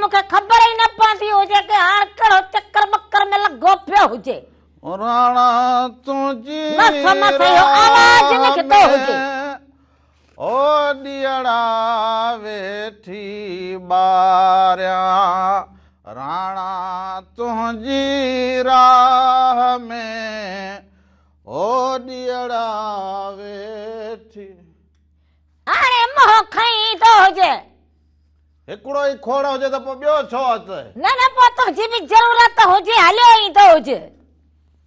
مون کي خبر ئي نه پوندي هجي ڪه هاڻ ڪهڙو چڪر ٻڪر ۾ لڳو پيو هجي. راڻا تنهنجي مس مس اهو آواز راهه نڪتو ۾ هجي. او ڏيئڙا ويٺي ٻاريان راڻا تنهنجي راهه ۾ او ڏيئڙا ويٺي. هاڻي منهن کڻي ايندو هجي. هڪڙو ئي کوڙ هجي ته پوء ٻيو ڇو اچي؟ نه نه پوء تنهنجي به ضرورت هجي هليو ايندو هجي.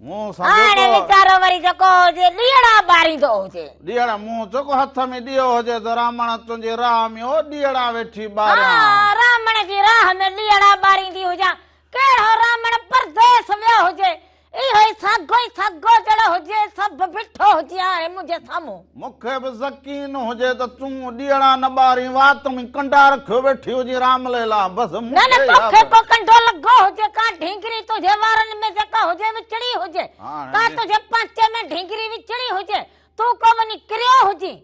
مون سان هاڻي جيڪو. ويچارو وري جيڪو هجي ڏيئڙا ٻاريندو هجي. ڏيئڙا مون جيڪو هٿ ۾ ڏيئو هجي ته رامڻ تنهنجي راهه ۾ او ڏيئڙا ويٺي ٻاريان. ها رامڻ جي راهه ۾ ڏيئڙا ٻاريندي هجان. ڪهڙو رامڻ پرديس ويو هجي، اهو ئي ساڳو ئي ساڳو جهڙو هجي، سڀ بيٺو هجي هاڻي منهنجي سامهون. مون کي به يقين هجي ته تون ڏيئڙا نه ٻارين، وات ۾ ڪنڊا رکيو ويٺي هجين رام ليلا، بس مون نه نه کي اها توکي ڪو ڪنڊو لڳو هجي، ڪا ڍينگري تنهنجي وارن ۾ جيڪا هجي وچڙي هجي، ڪا تنهنجي پانچي ۾ ڍينگري وچڙي هجي، تون ڪو وڃي ڪريو هجين.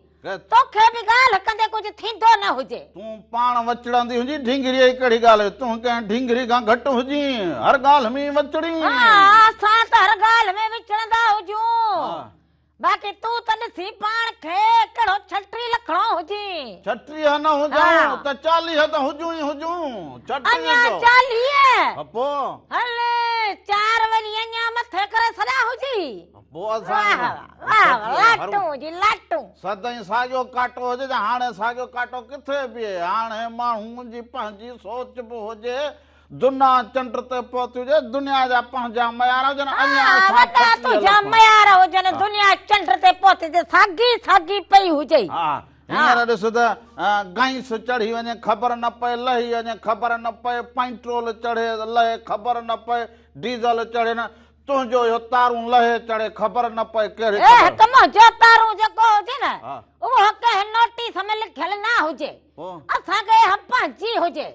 توکي به ڳالهه ڪندي ڪجهه ٿيندو نه هجي. تون پاڻ وچڙندي هجين، ڍينگريء جي ڪهڙي ڳالهه هئي؟ تون ڪنهن ڍينگري کان گهٽ هجين، هر ڳالهه ۾ وچڙين. ها، اسان ته هر ڳالهه ۾ وچڙندا هجون. باقي تون ته ڏسين پاڻ کي ڪهڙو ڇٽيهه لکڻو هجين. 36 نه هجون ته 40 ته هجون ئي هجون. 36 اڃا جو. 40؟ ها پوء؟ هل، چار وري اڃا مٿي ڪري ڇڏيا هجي. پوء اسان واهه واهه لاٽون جي لاٽون. سدائين ساڳيو ڪاٽو هجي ته هاڻي ساڳيو ڪاٽو ڪٿي بيهي. هاڻي ماڻهو جي پنهنجي سوچ به هجي، دنيا چنڊ تي پهتي هجي، دنيا جا پنهنجا معيار هجن، اڃا ها اسان وڏا 36 تنهنجا لک. معيار هجن، دنيا چنڊ تي پهتي هجي، ساڳي ساڳي پئي هجي. ها هينئر ڏس ته گئس چڙهي وڃي خبر نه پئي، لهي وڃي خبر نه پئي، پيٽرول چڙهي لهي خبر نه پئي، ڊيزل چڙهي نه. تنهنجو اهو تارون لهي چڙهي خبر نه پئي ڪهڙي اي خبر. هڪ منهنجو تارون جيڪو هجي نه اهو ڪنهن نوٽيس ۾ لکيل نه هجي. اسان کي اها پنهنجي هجي.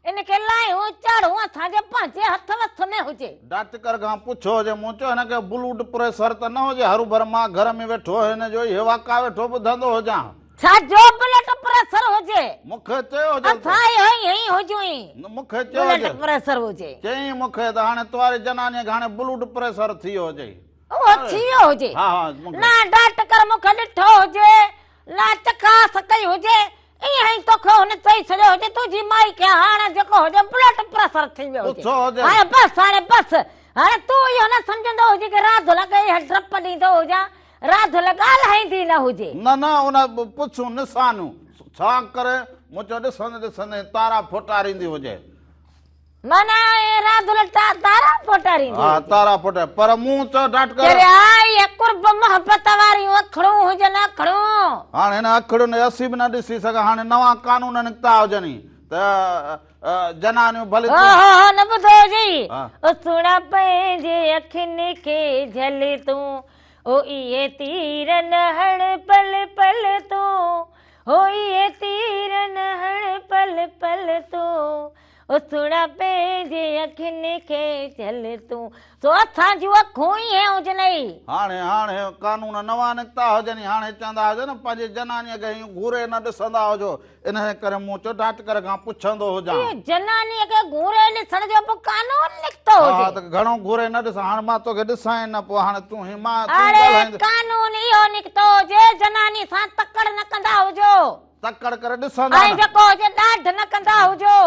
ان کي لاهيون چاڙهون اسان جي پنهنجي هٿ وس ۾ هجي. ڊاڪٽر کان پڇيو هجي مون چيو هن کي بلوڊ پريشر ته نه هجي هروڀر مان گهر ۾ ويٺو هن جو اهي واڪا ويٺو ٻڌندو هجان. ڇا جو بلڊ پريشر هجي؟ مون کي چيو هجي ته. اسان اهو ئي هئين هجون ئي. مون کي چيو هجي. بلڊ پريشر هجي. چيائين مون کي ته هاڻي تواري جنانيء کي هاڻي بلوڊ پريشر ٿي ويو هجي. اهو ٿي ويو هجي. ها ها مون کي. نه ڊاڪٽر مون کي ڏٺو هجي، نه چڪاس ڪئي هجي، ائين ئي توکي هن چئي ڇڏيو هجي تنهنجي مائي کي هاڻ جيڪو هجي بلڊ پريشر ٿي ويو هجي. پڇو هجي. هاڻي بس هاڻي بس. هاڻي تون اهو نه سمجهندو هجين ڪي راڌل کي اها ڊپ ڏيندو هجان. راڌل ڳالهائيندي نه هجي. نه نه ان پڇون نسانيون ڇا ڪري؟ مون چيو ڏسندي ڏسندي تارا ڦوٽاريندي هجي. معنيٰ ائين راڌل تارا ڦوٽاريندي ها هجي. تارا ڦوٽاري پر مون چيو ڊاڪٽر. چريا اهي قرب محبت واريون اکڙون هجن اکڙون. هاڻ هن اکڙين کي اسين به نه ڏسي سگهان هاڻي نوان قانون نڪتا هجن ئي ته جنانيون ڀلي تون. هو هو نه ٻڌو هجئي. او سهڻا پنهنجي اکين کي جهل تون. او اهي تير نه هڻ پل پل تون، هو اهي تير نه هڻ پل پل تون، او سهڻا پنهنجي اکين کي جهل تون. سو اسان جون اکون اهي هجنئي. هاڻي هاڻي قانون نوان نڪتا هجن هاڻي چوندا هجن پنهنجي جنانيء کي هيئن گهوري نه ڏسندا هجو انهيء ڪري مون چيو ڊاڪٽر کان پڇندو هجان. اهو جنانيء کي گهوري ڏسڻ جو به قانون نڪتو هجي. ها ته گهڻو گهوري نه ڏسان، هاڻ مان توکي ڏسان ئي نه پوء هاڻي تون هي مان تون اڙي ڳالهائيندين. قانون اهو نڪتو هجي جناني سان تڪڙ نه ڪندا هجو. تڪڙ ڪري ڏسندا نه. ۽ جيڪو هجي ڏاڍ نه ڪندا هجو.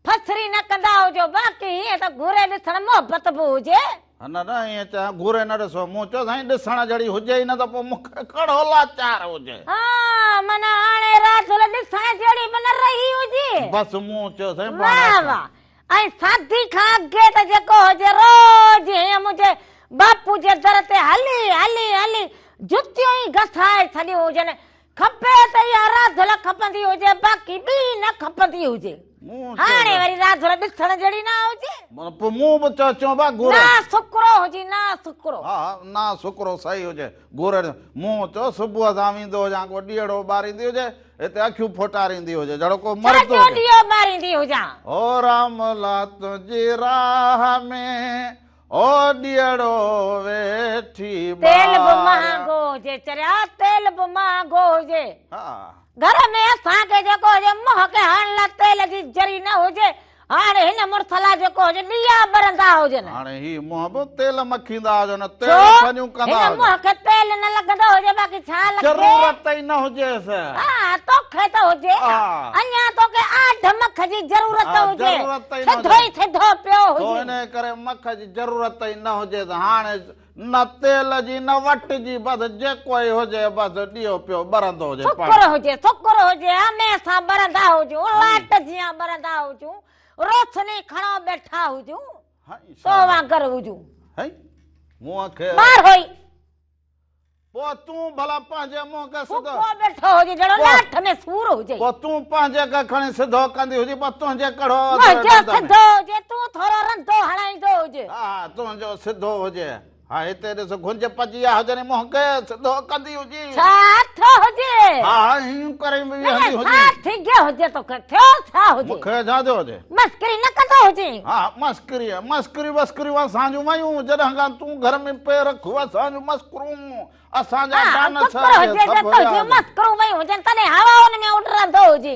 ڦسري نه ڪندا هجو باقي هيئن ته گهوري ڏسڻ محبت به هجي. نه نه ائين چيائين گهوري نه ڏسو. مون چيو سائين ڏسڻ جهڙي هجي ئي نه ته پوء مون کي ڪهڙو لاچار هجي. ها معنيٰ هاڻي راڌل ڏسڻ جهڙي به نه رهي هجي. بس مون چيو سائين پاڻ واهه اسان. واهه ۽ شادي کان اڳي ته جيڪو هجي روز هيئن منهنجي باپو جي در تي هلي هلي هلي جتيون ئي گسائي ڇڏيون هجن. کپي ته اها راڌل کپندي هجي باقي ٻي نه کپندي هجي. هاڻي وري راڌل ڏسڻ جهڙي نه هجي. پوء مون به چيو چون با گهوري. نا سڪرو هجي نا سڪرو. ها ها نا سڪرو صحيح هجي گهوري. مون چيو صبح سان ويندو هجان ڪو ڏيئڙو ٻاريندي هجي هتي اکيون ڦوٽاريندي هجي جهڙو ڪو مرد هجي. ڇا جو ڏيئو ٻاريندي هجان. او رام لا تنهنجي راهه ۾ او ڏيئڙو ويٺي تيل به ٻاريان. مهانگو هجي چريا تيل به مهانگو هجي. ها. گهر ۾ اسان کي جيڪو هجي منهن کي هڻڻ لاء تيل جي ذري نه هجي. هاڻي هن مڙس لاء جيڪو هجي ڏيئا ٻرندا هجن. هاڻي هي منهن به تيل مکيندا هجن، تيل ڇو؟ ڦنيون ڪندا هن هجن. منهن کي تيل نه لڳندو هجي باقي ڇا لڳي؟ ضرورت ئي نه هجيس. ها توکي ته هجي نه. ها. اڃا توکي آڍ مک جي ضرورت ها، هجي. ضرورت ئي نه سڌو ئي هجي. سڌو پيو تو هجي. انهيء ڪري مک جي ضرورت ئي نه هجيس. هاڻي نه تيل جي نه وٽ جي بس جيڪو ئي هجي بس ڏيئو پيو ٻرندو هجي پاڻ. شڪر هجي شڪر هجي هميشه ٻرندا هجون لاٽ جيان ٻرندا هجون روشني کڻو ٻيٺا هجون تو وانگر هجون. هائين مون کي. ٻار هوئي. پوء تون ڀلا پنهنجي منهن کي سڌو. ڦڪو ويٺو هجي جهڙو لاٺ ۾ سور هجي. پوء تون پنهنجي کي کڻي سڌو ڪندي هجي پوء تنهنجي ڪهڙو منهنجو سڌو هجي تون ٿورو رندو هڻائيندو هجي. ها تنهنجو سڌو هجي. ها هتي ڏس گهنج پچي آ هجني منهن کي سڌو ڪندي هجي. ڇا ٿيو هجي. ها ها هيئن ڪري ويهندي هجي. ڇا ٿي گيو هجي توکي ٿيو ڇا هجي. مون کي ڇا ٿيو هجي. مسڪري نه ڪندو هجين. ها مسڪري مسڪري وسڪريون اسان جون ويون جڏهن کان تون گهر ۾ پير رکيو اسان جون مسڪرون اسان جا ها ڊانس شڪر هجي جو سڀ تنهنجون ويا. مسڪرون ويون هجن تڏهن هوائن ۾ اڏرندو هجين.